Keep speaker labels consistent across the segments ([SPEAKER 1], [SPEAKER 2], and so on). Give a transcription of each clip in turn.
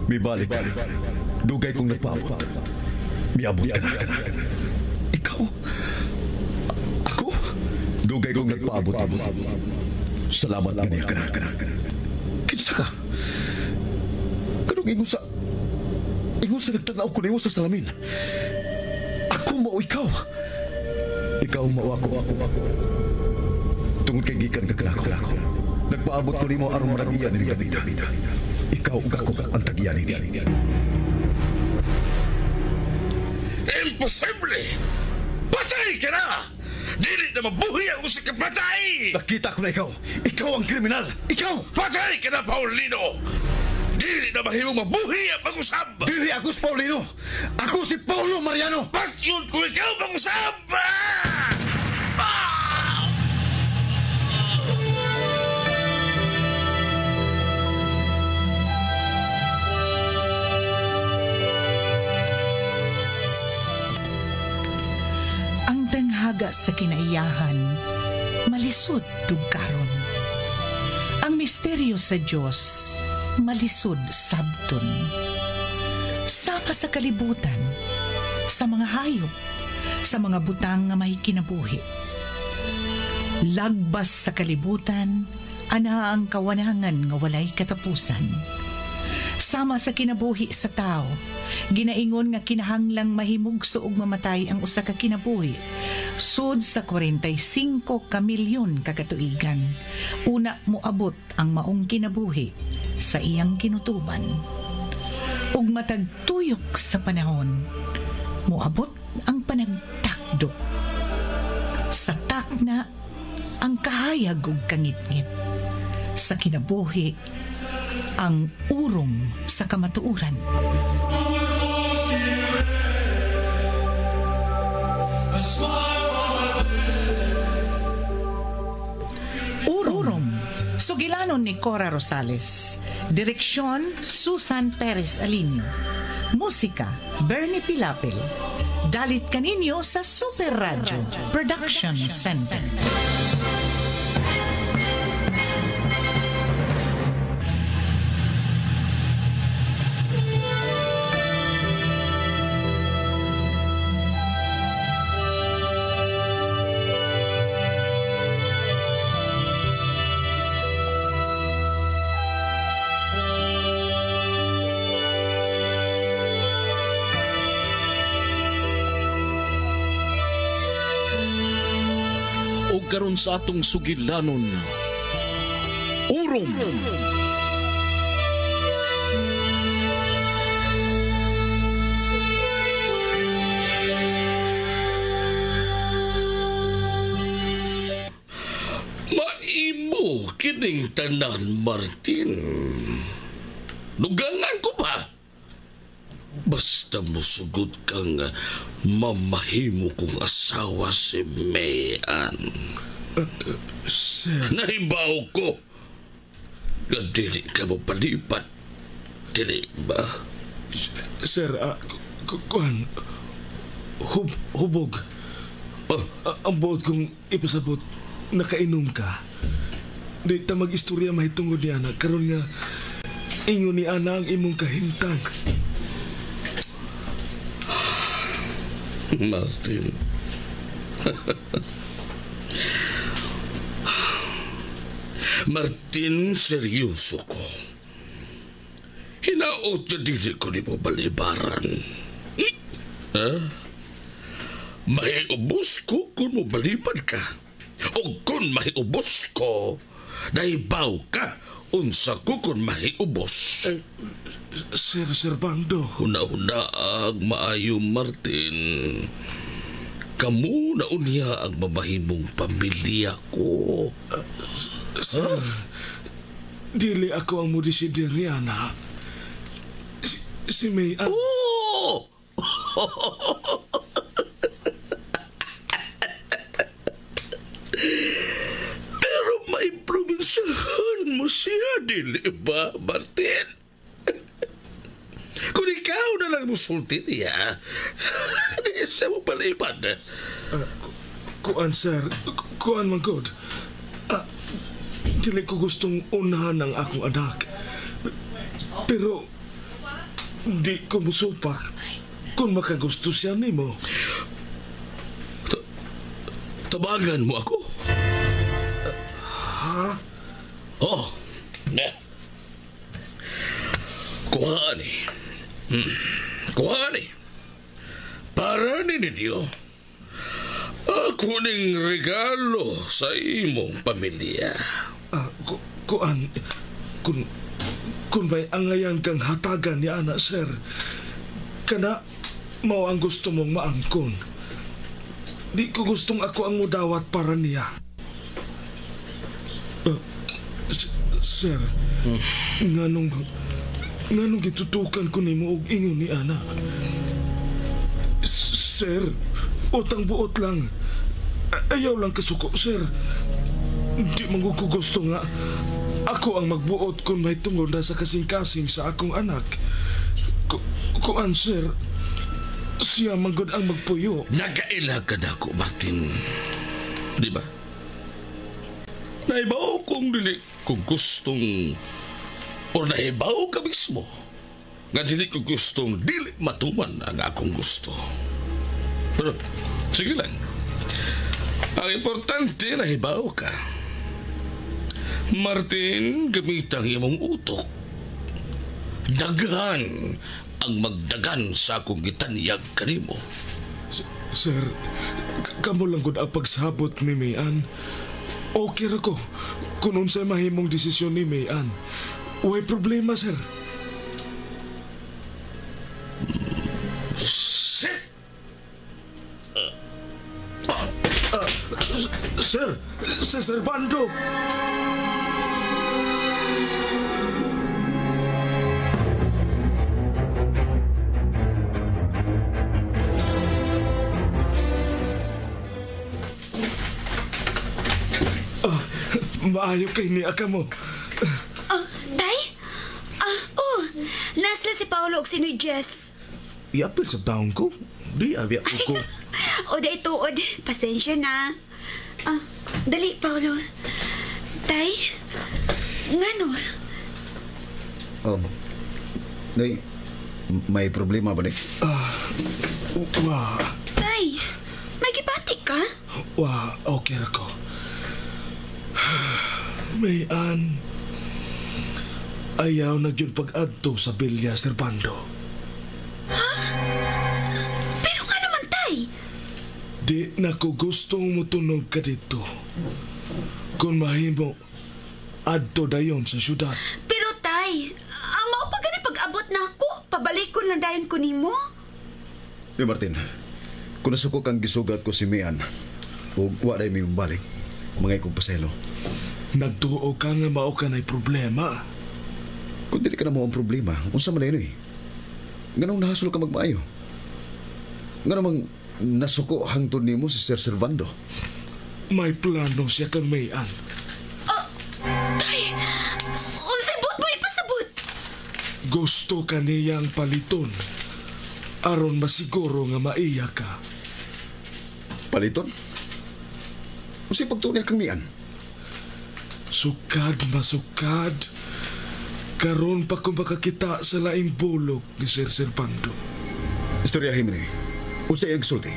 [SPEAKER 1] Mibalik ka. Dugay kong nagpaabot. Miabot ka na. Ikaw? Ako? Dugay kong nagpaabot. Salamat kaniya ka na. Kinsa ka? Kanong ingon sa... Ingon sa nagtanaw ko nimo sa salamin. Ako mao ikaw. Ikaw mao ako. Tungod kay gikan ka kanako. Nagpaabot ko nimo aron manag-iya ni Gabita. Ikaw ug ako ang tag-iya nini.
[SPEAKER 2] Imposible! Patay ka na! Dili na mabuhi ang usa ka patay!
[SPEAKER 1] Nakita ko na ikaw. Ikaw ang kriminal. Ikaw!
[SPEAKER 2] Patay ka na, Paulino! Dili na mahimong mabuhi ang pag-usab!
[SPEAKER 1] Dili ako si Paulino! Ako si Paulo Mariano!
[SPEAKER 2] Patyon ko ikaw pag-usab! Ah! Ah!
[SPEAKER 3] Ang tanghaga sa kinaiyahan, malisod tugkaron. Ang misteryo sa Dios, malisod sabton. Sama sa kalibutan, sa mga hayop, sa mga butang nga may kinabuhi. Lagbas sa kalibutan, ana ang kawanangan nga walay katapusan. Sama sa kinabuhi sa tao, ginaingon nga kinahanglang mahimugso og mamatay ang usa ka kinabuhi. Sud sa 45 ka milyon ka katuigan, una moabot ang maong kinabuhi sa iyang kinutuban. Ug matag tuyok sa panahon, moabot ang panagtakdo. Sa takna, ang kahayag ug kangitngit. Sa kinabuhi, ang urong sa kamatuoran. Urong. Sugilanon ni Cora Rosales. Direksyon, Susan Perez Alinio. Musika, Bernie Pilapil. Dalit kaninyo sa Super Radio Production Center.
[SPEAKER 2] O karon sa atong sugilanon, Urom! Maimo kining tanan, Martin. Dugangan ko pa. Basta musugot kang mamahimo kong asawa si Mayan.
[SPEAKER 4] Sir.
[SPEAKER 2] Nahibaw ko. Nga dili ka mo palipat. Dili ba?
[SPEAKER 4] Sir, kuan. Hubog.
[SPEAKER 2] Oh.
[SPEAKER 4] Ang buot kong ipasabot, nakainom ka. Di ta mag-istorya mahitungod ni Ana. Karon nga, ingon ni Ana ang imong kahimtang.
[SPEAKER 2] Martin. Martin, seryoso ko. Hinaot na dili ko ni mo balibaran. Ha? Mahiubos ko kung mo balibad ka. O kung mahiubos ko, nahibaw ka unsa ko kung mahiubos.
[SPEAKER 4] Sir Servando.
[SPEAKER 2] Huna-huna ang maayo, Martin. Kamu na unya ang mamahimong pamilya ko.
[SPEAKER 4] Sir, huh? Dili ako ang mudisidir ni Ana. Si May...
[SPEAKER 2] Oh! Pero maiprobinsyahan mo siya, dili ba, Martin? Kung ikaw na lang musulti niya, di siya mo palipad.
[SPEAKER 4] Kuan, sir. Kuan, man good. Dili ko gustong unahan ang akong anak. Pero, Di ko musupak kung makagusto siya nimo.
[SPEAKER 2] Tabangan mo ako?
[SPEAKER 4] Ha?
[SPEAKER 2] Oh, ne. Kuha ni. Kuha ni. Para ni ninyo. Ako ning regalo sa imong pamilya.
[SPEAKER 4] Kuan, kung may angayan kang hatagan ni ana, sir, kana mao ang gusto mong maangkon. Di ko gustong ako ang mudawat para niya. Sir, nganong gitutukan ko nimo og ingon ni ana? Sir, utang buot lang. Ayaw lang kasuko, sir. Di man ko gusto nga ako ang magbuot kung may tungod na sa kasing-kasing sa akong anak. Kuan, sir, siya manggod ang magpuyo.
[SPEAKER 2] Nagaila ka na ako, Martin. Di ba? Naibaw kong dili kung gustong o naibaw ka mismo nga dili ko gustong dili matuman ang akong gusto. Pero, sige lang. Ang importante, nahibaw ka. Martin, gamit ang imong utok. Daghan ang magdagan sa akong gitanyag kanimo.
[SPEAKER 4] Sir, kamo lang gud ang pagsabot ni Mayan. Okay ra ko kung unsay mahimong desisyon ni Mayan. Way problema, sir.
[SPEAKER 2] Shit!
[SPEAKER 4] Sir! Sir Servando! Maayo kay niya ka mo.
[SPEAKER 5] Tay? Nasla si Paolo og si Noy Jess.
[SPEAKER 4] Iapil sa taong ko. Di abya ko.
[SPEAKER 5] O day tuod. Pasensya na. Dali, Paolo. Tay? Ngano?
[SPEAKER 1] Nay, may problema ba ni?
[SPEAKER 4] Wa.
[SPEAKER 5] Tay, may gibati ka?
[SPEAKER 4] Wa, okay ra ko. Mayan, ayaw na gyud pag-adto sa Villa Servando.
[SPEAKER 5] Ha? Pero nga naman, tay.
[SPEAKER 4] Di na ko gustong mutunog ka dito. Kung mahimo, adto dayon sa syudad.
[SPEAKER 5] Pero tay, amaw pa gani pag-abot na ako, pabalik ko lang dayon ko nimo.
[SPEAKER 1] Di Martin, kung nasuko kang gisugat ko si Mian, ug wa day may mabalik, mga ikong paselo.
[SPEAKER 4] Nagtuo ka nga mao ka na'y problema.
[SPEAKER 1] Kung dili ka na mo ang problema, unsa man eh. Nganong nahasol ka magmaayo? Nganong nasuko hangtod nimo si Sir Servando?
[SPEAKER 4] May plano siya kang Mayan.
[SPEAKER 5] Tay, unsay buot mo ipasabot?
[SPEAKER 4] Gusto ka niyang paliton. Aron masiguro nga maiya ka.
[SPEAKER 1] Paliton? Unsay pagtuo niya kang Mian?
[SPEAKER 4] Sukad masukad. Karon pa ko makakita sa laing bulok ni Sir Servando.
[SPEAKER 1] Istoryahin mo ni. Unsay ang sulti?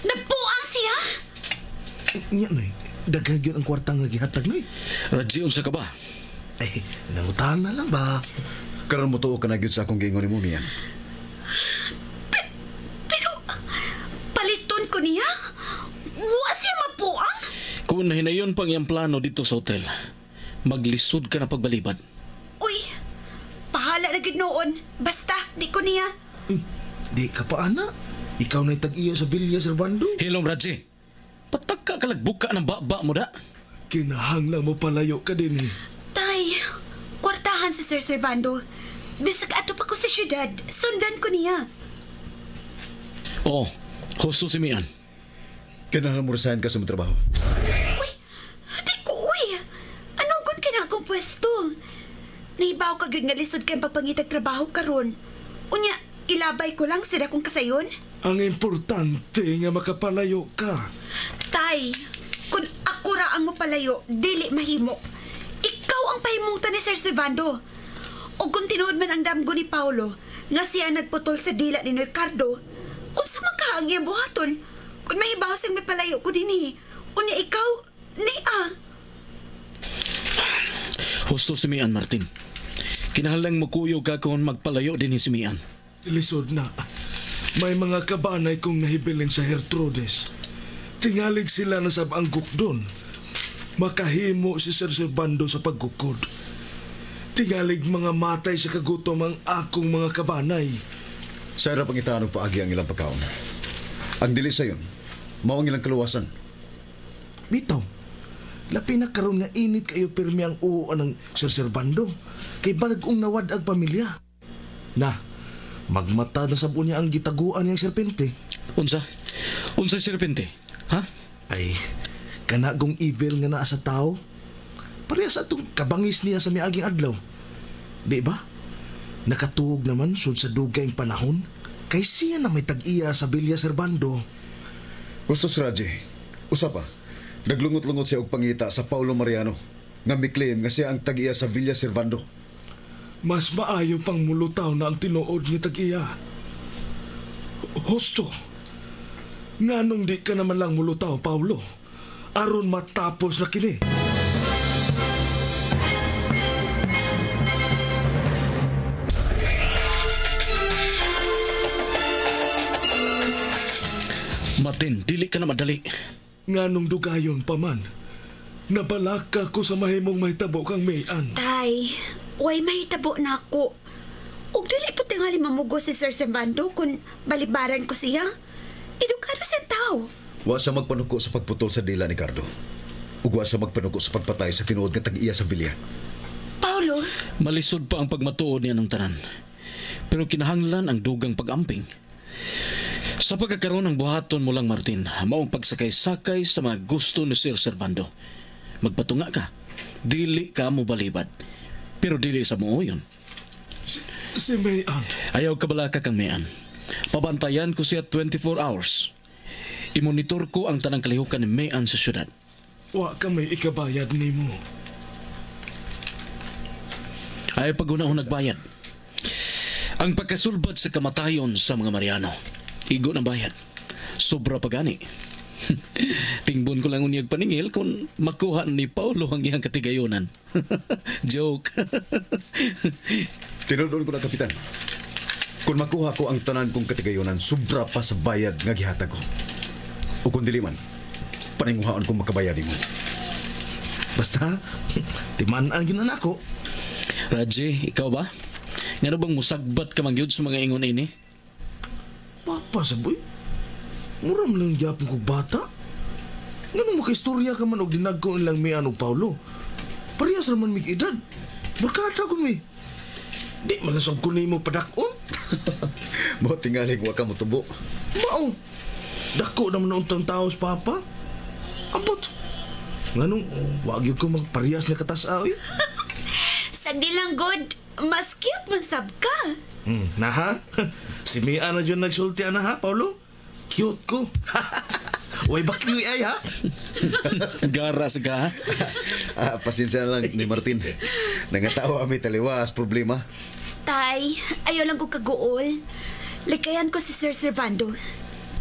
[SPEAKER 5] Napuang siya?
[SPEAKER 4] Nya, Noy. Daghan gyud ang kwarta nga gihatag, Noy.
[SPEAKER 2] Radji, unsa ka ba?
[SPEAKER 4] Ay, nangutahan na lang ba?
[SPEAKER 1] Karon mo tuo ka na gyud sa akong giingon nimo, Mian.
[SPEAKER 5] Pero, paliton ko niya? Wa siya mapuang?
[SPEAKER 6] Kung nahinayon pang iyang plano dito sa hotel, maglisod ka na pagbalibad.
[SPEAKER 5] Uy, pahala na gid noon. Basta, di ko niya.
[SPEAKER 4] Di ka pa, ana. Ikaw na'y tag-iya sa Villa Servando.
[SPEAKER 6] Hilom, Radji. Patagka kalagbuka ng baba mo da.
[SPEAKER 4] Kinahanglan mo palayo ka din eh.
[SPEAKER 5] Tay, kwartahan si Sir Servando. Bisag ato pa ko sa syudad, sundan ko niya.
[SPEAKER 6] Oo, husto si Mian.
[SPEAKER 1] Kinahanglan mo resign ka sa mong trabaho.
[SPEAKER 5] Uy, di ko, uy. Anong gud ka na akong pwesto? Nahibaw ka gyud nga lisod kay pagpangitag trabaho karon. Unya, ilabay ko lang sila kong kasayon.
[SPEAKER 4] Ang importante nga makapalayo ka.
[SPEAKER 5] Tay, kung ako ra ang mapalayo, dili mahimo. Ikaw ang pahimungta ni Sir Servando. O kung tinuod man ang damgo ni Paulo, nga siya nagputol sa dila ni Ricardo, unsa man ka ang iyang buhaton? Kung mahibaw siyang mapalayo ko dinhi, unya ikaw, niya.
[SPEAKER 6] Husto si Mian, Martin. Kinahanglang mukuyog ka kung magpalayo din ni si Mian.
[SPEAKER 4] Lisod na. May mga kabanay kong nahibilin sa Gertrudes. Tingalig sila na sab ang gukdon. Makahimo si Sir Servando sa paggukod. Tingalig mga matay sa kagutom ang akong mga kabanay.
[SPEAKER 1] Sa ira pangitaan og paagi ang ilang pagkaon. Ang dili sayon, mao ang ilang kaluwasan.
[SPEAKER 4] Bitaw, lapi na karon nga init kayo pirmi ang uo ng Sir Servando. Kay balag-ong nawad ang pamilya. Na, magmata na sab unya ang gitaguan niyang serpente.
[SPEAKER 6] Unsa? Unsa serpente? Ha?
[SPEAKER 4] Ay, kanagong evil nga naa sa tao. Parehas atong kabangis niya sa miaging adlaw. Di ba? Nakatuog naman sud sa dugayng panahon. Kay siya na may tag-iya sa Villa Servando.
[SPEAKER 1] Gusto si Raji, usa pa, naglungot-lungot siya og pangita sa Paulo Mariano nga miklaim nga siya ang tag-iya sa Villa Servando.
[SPEAKER 4] Mas maayo pang mulutaw na ang tinuod nga tag-iya. Husto. Nganong di ka naman lang mulutaw, Paulo? Aron matapos na kini.
[SPEAKER 6] Martin, dili ka na madali.
[SPEAKER 4] Nganong dugayon pa man. Nabalaka ko sa mahimong mahitabo kang Mayan.
[SPEAKER 5] Tay, way mahitabo na ako. Ug dili po tingali mamugo si Sir Servando kung balibaran ko siya. Edukado sa tao.
[SPEAKER 1] Wa siya magpanuko sa pagputol sa dila ni Cardo. Ug wa siya magpanuko sa pagpatay sa tinuod nga tag-iya sa Villa.
[SPEAKER 5] Paulo,
[SPEAKER 6] Malisod pa ang pagmatuod niya ng tanan. Pero kinahanglan ang dugang pag-amping. Sa pagkakaroon ng buhaton mo lang, Martin, maong pagsakay-sakay sa mga gusto ni Sir Servando. Magpatunga ka. Dili ka mo balibad. Pero dili sa mo yun.
[SPEAKER 4] Si Mayan.
[SPEAKER 6] Ayaw ka bala ka kang Mayan. Pabantayan ko siya 24 hours. Imonitor ko ang tanang kalihukan ni Mayan sa syudad.
[SPEAKER 4] Wa ka may ikabayad nimo.
[SPEAKER 6] Ayaw pag-una nagbayad. Ang pagkasulbad sa kamatayon sa mga Mariano. Igo ng bayad. Sobra pa gani. Tingbon ko lang unyag paningil kung makuha ni Paulo ang iyang katigayonan. Joke.
[SPEAKER 1] Tinuod ko na, Kapitan. Kung makuha ko ang tanan kong katigayonan, sobra pa sa bayad nga gihatag ko. O kung dili man, paninguhaan kong makabayad nimo.
[SPEAKER 4] Basta, timan-an gyud na nako.
[SPEAKER 6] Raji, ikaw ba? Ngano bang musagbat ka man gyud sa mga ingon ini?
[SPEAKER 4] Papa saboy. Mura man lang gyapon kog bata. Ngano makaistorya ka man og dinagko nilang Mian ug Paulo? Parehas ra man mig edad. Barkada ko mi. Di man lang sab ko nimo padak-on.
[SPEAKER 1] Mao tingali wa ka motubo.
[SPEAKER 4] Mao. Dako naman ang untang tao sa papa. Ambot. Nganong wa gyud ko magparehas nga katas-a oy.
[SPEAKER 5] sagdi lang good. Mas cute man sab ka.
[SPEAKER 4] Naha? Si Mia na dyan nagsulti ana ha, Paulo? Cute ko. Way bakyo ay ha?
[SPEAKER 6] Gara sa ka, ha?
[SPEAKER 1] Ah, pasensya na lang ni Martin. Nangatawa ami taliwas problema.
[SPEAKER 5] Tay, ayaw lang ko kaguol. Likayan ko si Sir Servando.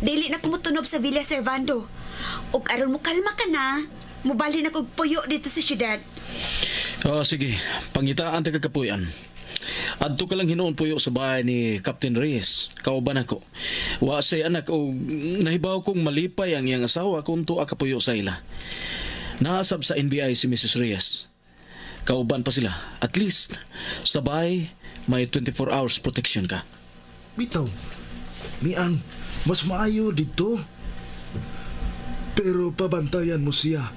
[SPEAKER 5] Dili na kumutunob sa Villa Servando. Ug aron mo kalma ka na, mubali na kog puyo dito sa syudad.
[SPEAKER 6] Oh, sige, pangitaan ta kakapuyan. Adto ka lang hinuon puyo sa bahay ni Captain Reyes. Kauban ako. Wa say anak o nahibaw kong malipay ang iyang asawa kung tuwa ka puyo sa ila. Naasab sa NBI si Mrs. Reyes. Kauban pa sila. At least, sa bahay, may 24 hours protection ka.
[SPEAKER 4] Bitaw. Mian, mas maayo dito. Pero pabantayan mo siya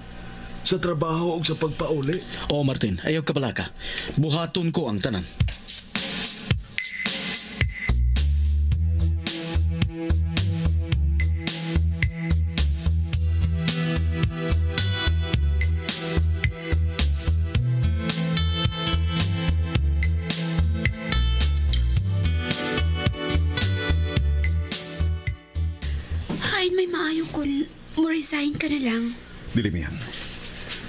[SPEAKER 4] sa trabaho o sa pagpauli.
[SPEAKER 6] Oo, Martin, ayaw ka pala ka. Buhaton ko ang tanan.
[SPEAKER 5] lang.
[SPEAKER 1] Dili miyan.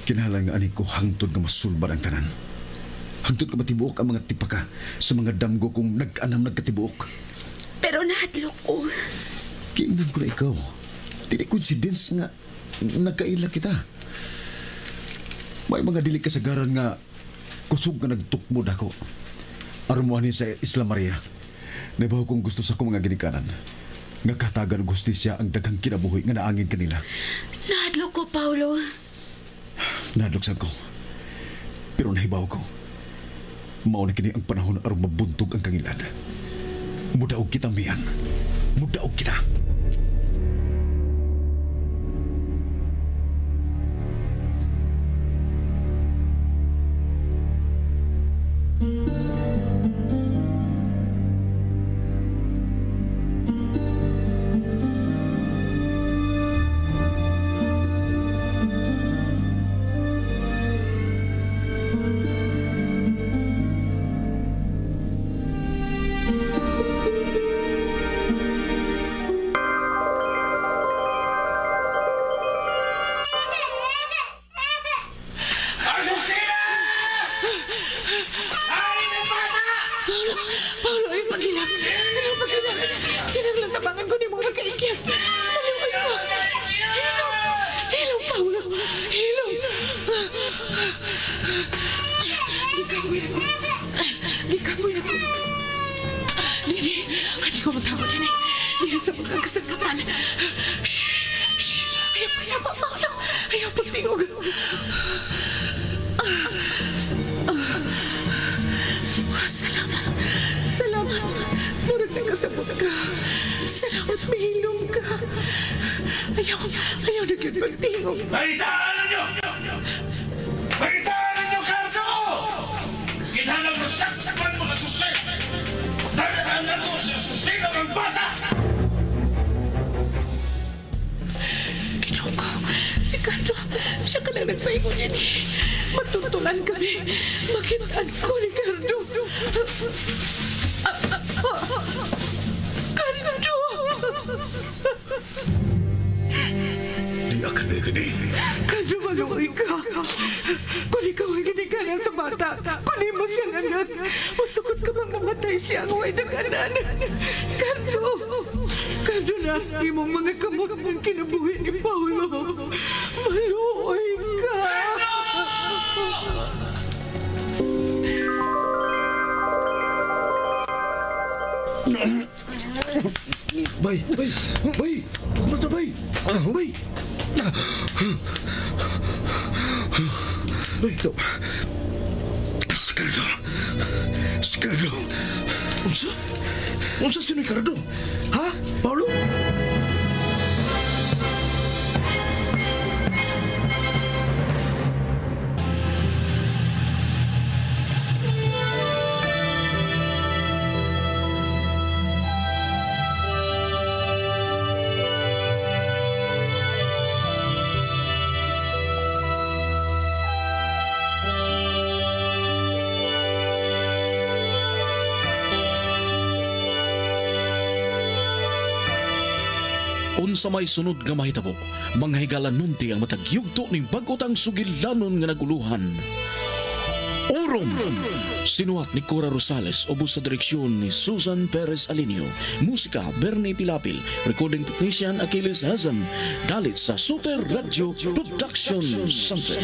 [SPEAKER 1] Kinahanglan nga ani ko hangtod nga masulbad ang tanan. Hangtod nga matibuok ang mga tipaka sa mga damgo kung nag-anam nagkatibuok.
[SPEAKER 5] Pero nahadlok ko.
[SPEAKER 1] Kiingnan ko na ikaw. Dili coincidence nga nagkaila kita. May mga dili kasagaran nga kusog nga nagtukmod ako. Aron mo ani sa Isla Maria. Nabaho kong gusto sa akong mga ginikanan. Nga katagan og hustisya ang daghang kinabuhi nga naangin kanila.
[SPEAKER 5] Nahadlok ko, Paulo.
[SPEAKER 1] Nahadlok sad ko. Pero nahibaw ko. Mao na kini ang panahon aron mabuntog ang kangilad. Mudaog kita, Mian. Mudaog kita.
[SPEAKER 3] Paolo, ay pagilap. Ano pagilap? Kinahanglan tabangan ko nimo magkaikyas. Ayaw, ayaw. Hilom. Hilom, Paolo. Hilom. Gikapoy na ko. Gikapoy na ko. Dini, hindi ko matakot dini. Dini sa pagkasagkasan. Shh! Shh! Ayaw pagsama, Paolo. Ayaw pagtingog. Salamat. Salamat. Murag nakasabot ka. Salamat, mahilom ka. Ayaw, ayaw na gyud magtingog.
[SPEAKER 2] Balitaan ninyo! Balitaan ninyo, Cardo! Kinahanglan masaksakan mo sa susi! Tandaan ko sa susi ng bata!
[SPEAKER 3] Ginaw ko. Si Cardo, siya ka lang nagpaingon yan eh. Magtutulan kami. Makitaan ko ni Cardo. Cardo!
[SPEAKER 1] Di akan gani.
[SPEAKER 3] Cardo, maluoy ka. Kung ikaw ang ginikanan sa bata, kunin mo siyang anak. Masukot ka bang mamatay siya ang way nag-anan. Cardo! Cardo, nasa imong mga kamot ng kinabuhi ni Paolo. Maluoy ka!
[SPEAKER 1] Bay, bay, bay! Basta bay! Bay! Bay, to. Si Cardo. Si Cardo.
[SPEAKER 4] Unsa? Unsa si Ricardo? Ha? Paulo?
[SPEAKER 6] Unsa may sunod nga mahitabo, mga higala nunti ang matag yugto ning bag-otang sugilanon nga naguluhan. Orom! Sinuhat ni Cora Rosales, ubos sa direksyon ni Susan Perez Alinio. Musika, Bernie Pilapil. Recording technician, Achilles Hazan. Dalit sa Super Radio Production Center.